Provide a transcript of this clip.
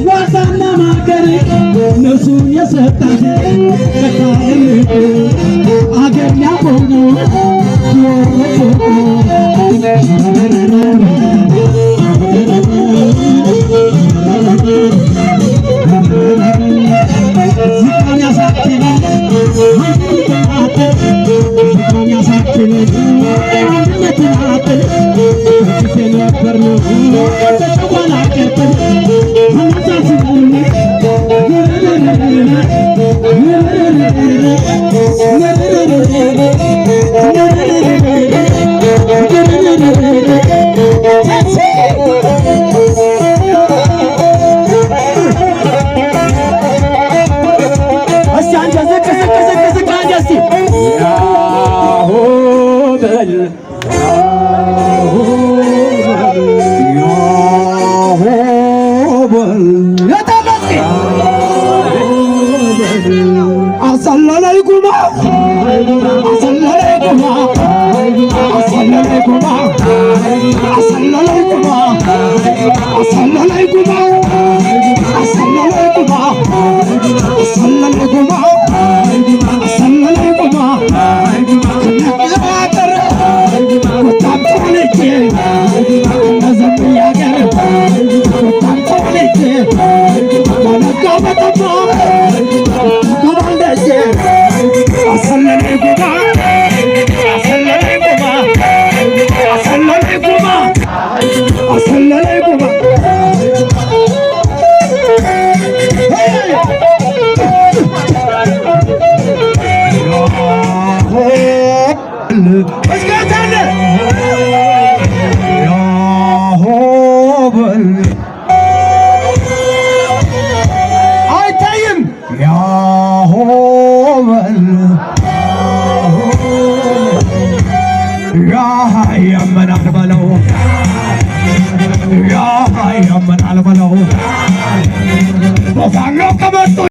ዋሳና ማገር ነፍሱን የሰጣት መካልቁ አገር ያቆሙ ዝቃን ያሳክላል ዝቃን ያሳክላል አንድነትን በፊት የነበርነው ተጨዋላቀብን ተመሳስለን እስቲ አንተ ዝቅ ዝቅ ዝቅ ዝቅ አንተ እስቲ ያሆ በል ያሆ በል የታለ አሰለለይ ጉማ አሰለለይ ጉማ አሰለለይ ጉማ አሰለለይ ጉማ አሰለለይ ጉማ አሰለለይ ጉማ አሰለለይ ጉማ አሰለለይ ጉማ ከነገር ወጣም ተወልጄ ከዘብያ ገር ወጣም ተወልጄ በነጋ በጠባ ገባልደጄ አሰለለይ ጉማ አሰለለይ ጉማ አሰለለይ ጉማ አሰለለይ ጉማ እስከታለ ያሆ በል አይታይም ያሆ በል ያመናል በለው ያመናል በለው